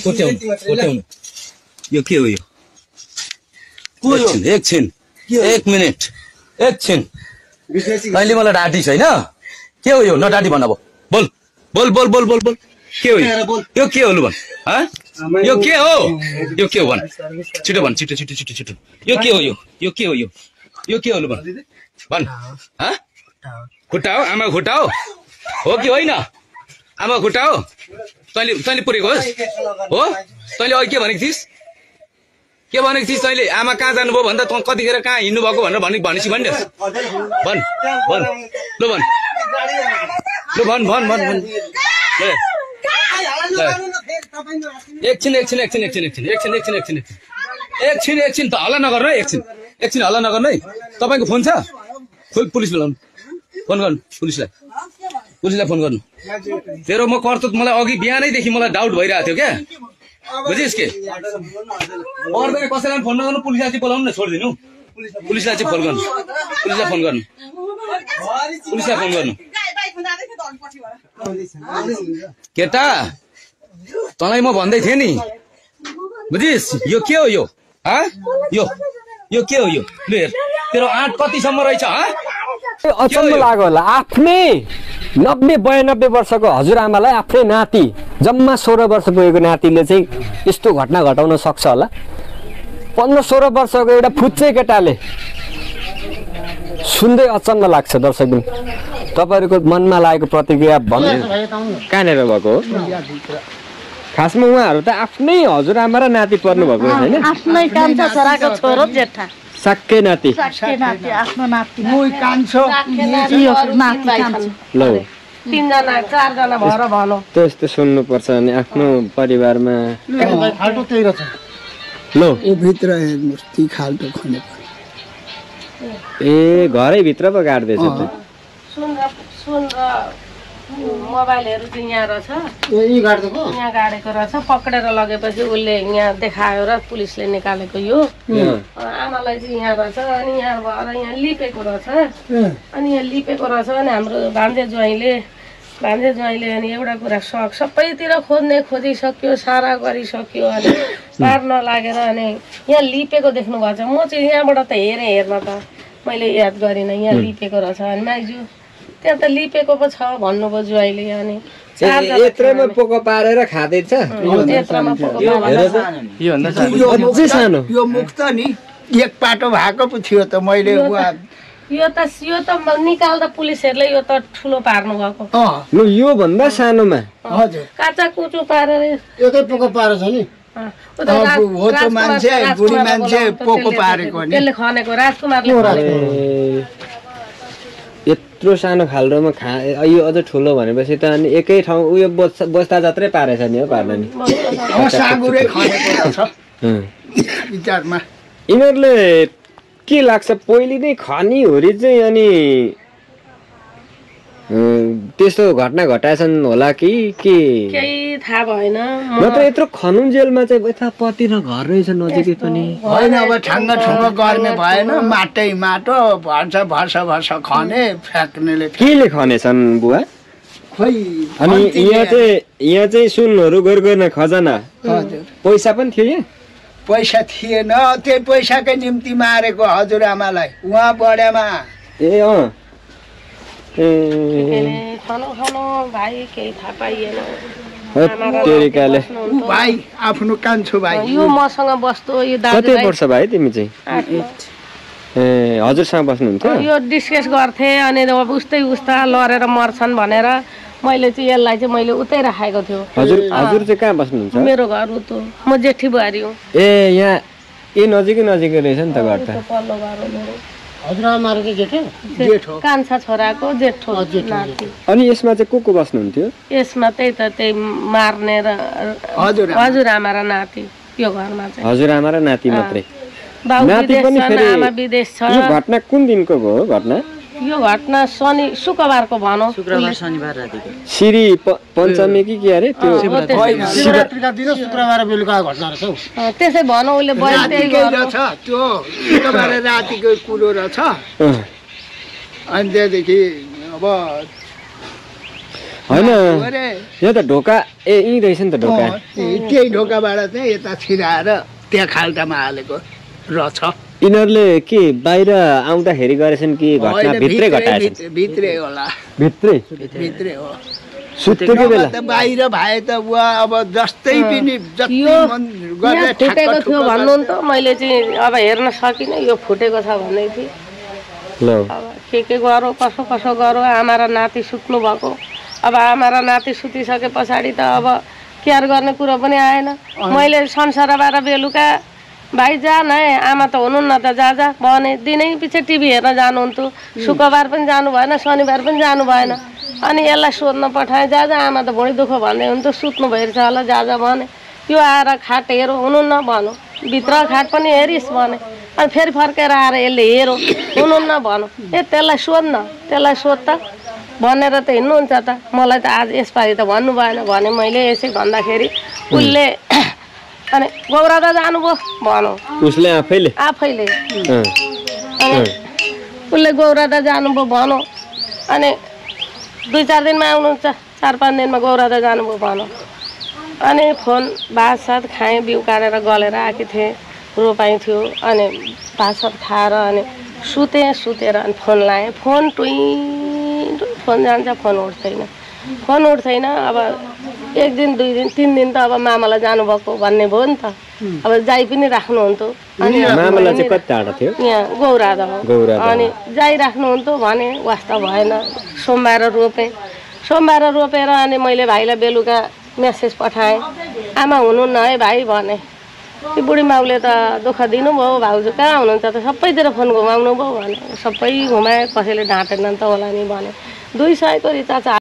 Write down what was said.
कोट्याउनु यो के हो यो एकछिन 1 मिनेट एकछिन अहिले मलाई डाटी छैन के हो यो नडाटी भन अब बोल के हो यो के हो लु भन यो के हो भन छिटो भन छिटो यो के हो यो के हो लु भन खुट्टा हो आमा खुट्टा हो कि होइन आमा खुट्टा हो तैँले पुरेको हो तैँले अघि के भनेको थिइस् तैँले आमा कहाँ जानुभयो भन्दा त कतिखेर कहाँ हिँड्नु भएको भनेर भनेपछि भन्ने भन एकछिन त हल्ला नगर्नु है एकछिन हल्ला नगर्नु है तपाईँको फोन छ पुलिस बोलाउनु फोन गर्नु पुलिसलाई फोन गर्नु तेरो म कर्तुत मलाई अघि बिहानैदेखि मलाई डाउट भइरहेको थियो क्या बुझिस् के पर्दैन कसैलाई फोन नगर्नु पुलिसलाई चाहिँ बोलाउनु न छोडिदिनु पुलिसलाई चाहिँ फोन गर्नु केटा तँलाई म भन्दै थिएँ नि बुझिस् यो के हो यो के हो यो तेरो आँट कतिसम्म रहेछ अचम्म लाग्यो होला आफ्नै 90-92 वर्षको हजुरआमालाई आफ्नै नाति जम्मा 16 वर्ष पुगेको नातिले चाहिँ यस्तो घटना घटाउन सक्छ होला 15-16 वर्षको एउटा फुच्चे केटाले सुन्दै अचम्म लाग्छ दर्शकबिन तपाईहरुको मनमा लागेको प्रतिक्रिया भन्नु कहाँनेर भएको हो खासमा उहाँहरु त आफ्नै हजुरआमा र नाति पर्नु भएको हैन आफ्नै कान्छो छोराको छोरो जेठा सक्के नाति आफ्नो नाति मुई कान्छो यो नाति कान्छो ल 3 जना 4 जना भएर भनो त्यस्तो सुन्नु पर्छ अनि आफ्नो परिवारमा खाल्टो त्यही रहेछ ल यो भित्र हेर्नुस् ती खाल्टो खने ए घरै भित्र पो गाड्दै छ त सुन मोबाइलहरु चाहिँ यहाँ रहेछ यही गाड्दैको यहाँ गाडेको रहेछ पक्रेर लगेपछि उले यहाँ देखायो र पुलिसले निकालेको यो आमालाई चाहिँ यहाँ रहेछ अनि यहाँ भएर यहाँ लिपेको रहेछ अनि हाम्रो भान्जे ज्वाइँले अनि एउटा कुरा सबैतिर खोजिसक्यो सारा गरिसक्यो अनि पार नलागेर अनि यहाँ लिपेको देख्नु भएको छ म चाहिँ यहाँबाट त हेर्न त मैले याद गरिनँ यहाँ लिपेको रहेछ अनि माइजू त्यहाँ त लिपेको पो छ भन्नुभयो ज्वाइँले अनि यत्रोमा पोको पारेर खादैछ यो मुख त नि एक पाटो भएको पो थियो त मैले यो त निकाल्दा पुलिसहरुले यो त ठुलो पार्नु भएको यो भन्दा सानोमा हजुर काचा कुचो पारेर एकै पोको पारेछ नि हो त मान्छे बुढी मान्छे पोको पारेको नि त्यसले खनेको राजकुमारले यत्रो सानो खाल्डोमा यो अझ ठुलो भनेपछि त अनि एकै ठाउँ उयो बस्ता जत्रै पारेछ नि हो पार्न नि साँगुरै खनेको रहेछ विचारमा यिनीहरूले के लाग्छ पहिले नै खनी होरी चाहिँ अनि त्यस्तो घटना घटाएछन् होला कि के केही थाहा भएन नत्र यत्रो खनुन्जेलमा चाहिँ यता पति र घर रहेछ नजिकै पनि होइन अब ठाङ्ग ठुङ्ग गर्ने भएन माटो भर्छ खने फ्याक्नेले केले खनेछन् बुवा खोइ अनि यहाँ चाहिँ सुनहरू गएर खजना पैसा पनि थियो यहाँ पैसा थिएन त्यही पैसाकै निम्ति मारेको हजुरआमालाई उहाँ बढ्यामा खानु भाइ केही थाहा पाइएन भाइ आफ्नो कान्छो भाइ यो मसँग बस्दो यो कति वर्ष भाइ तिमी चाहिँ ए हजुरसँग बस्नुहुन्थ्यो यो डिस्कस गर्थे अनि उस्ता लडेर मर्छन् भनेर मैले चाहिँ यसलाई चाहिँ मैले उतै राखेको थियो हजुर चाहिँ कहाँ बस्नुहुन्छ मेरो घर उतो म जेठी बुहारी हो ए यहाँ नजिकै रहेछ नि त घर त पल्लो घर हो मेरो हजुरआमाको जेठो कान्छा छोराको जेठो नाति अनि यसमा चाहिँ को बस्नुहुन्थ्यो यसमा त्यही मार्ने र हजुरआमा र नाति यो घरमा चाहिँ हजुरआमा र नाति मात्रै नाति पनि फेरि आमा विदेश छ यो घटना कुन दिनको हो घटना यो घटना शुक्रबारको भनौँ शुक्रबार शनिबार रातिको श्री पञ्चमी कि के अरे त्यो शिवरात्रिका दिन शुक्रबार बेलुका घटना रहेछ त्यसै भनौँ उसले रहेछ त्यो शुक्रबार रातिको कुरो रहेछ अनि त्यहाँदेखि अब होइन अरे यो त ढोका यहीँ रहेछ नि त ढोका त्यही ढोकाबाट चाहिँ यता छिराएर त्यहाँ खाल्टामा हालेको रहेछ यिनीहरूले के बाहिर आउँदाखेरि गरेछन् कि घटना भित्रै घटाएछन् भित्रै होला भित्रै भित्रै हो सुत्तेको बेला त बाहिर भए त वा अब जस्तै पनि जति यो मन गरेर यहाँ फुटेको थियो भन्नु नि त मैले चाहिँ अब हेर्न सकिनँ यो फुटेको छ भन्दै थिएँ ल अब के गरौँ कसो कसो गरौँ आमा र नाति सुत्नु भएको अब आमा र नाति सुतिसके पछाडि त अब केयर गर्ने कुरो पनि आएन मैले संसारबाट बेलुका भाइ जा न है आमा त हुनुहुन्न त जा भने दिनै पछि टिभी हेर्न जानुहुन्थ्यो शुक्रबार पनि जानु भएन शनिबार पनि जानु भएन अनि यसलाई सोध्न पठाएँ जा आमा त भुँडी दुःख भन्दै हुन्थ्यो सुत्नु भइरहेछ होला जा भने यो आएर खाट हेरौँ हुनुहुन्न भनौँ भित्र खाट पनि हेरिस् भने अनि फेरि फर्केर आएर यसले हेरौँ हुनुहुन्न भनौँ त्यसलाई सोध त भनेर त हिँड्नुहुन्छ त मलाई त आज यसपालि त भन्नु भएन भने मैले यसै भन्दाखेरि उसले अनि गौरादा जानुभयो भनौँ उसले आफैले अनि उसले गौरादा जानुभयो भनौँ अनि 2-4 दिनमा आउनुहुन्छ 4-5 दिनमा गौरादा जानुभयो भनौँ अनि फोन भात सात खाएँ बिउ काटेर गलेर आएकी थिएँ रोपाइ थियो अनि भात सात खाएर अनि सुतेर अनि फोन लाएँ फोन फोन जान्छ फोन उठ्दैन अब 1 दिन 2 दिन 3 दिन त अब मामालाई जानुभएको भन्ने भयो नि त अब जाई पनि राख्नुहुन्थ्यो अनि मामालाई चाहिँ कति टाढा थियो यहाँ गौरादा हो अनि जाई राख्नुहुन्थ्यो भने वास्ता भएन सोमबार रोपेर अनि मैले भाइलाई बेलुका मेसेज पठाएँ आमा हुनुहुन्न है भाइ भने ती बुढी माउले त दुःख दिनुभयो भाउजू कहाँ हुनुहुन्छ त सबैतिर फोन घुमाउनु भयो भने सबै घुमाए कसैले ढाँटेन त होला नि भने 200 को रिचार्ज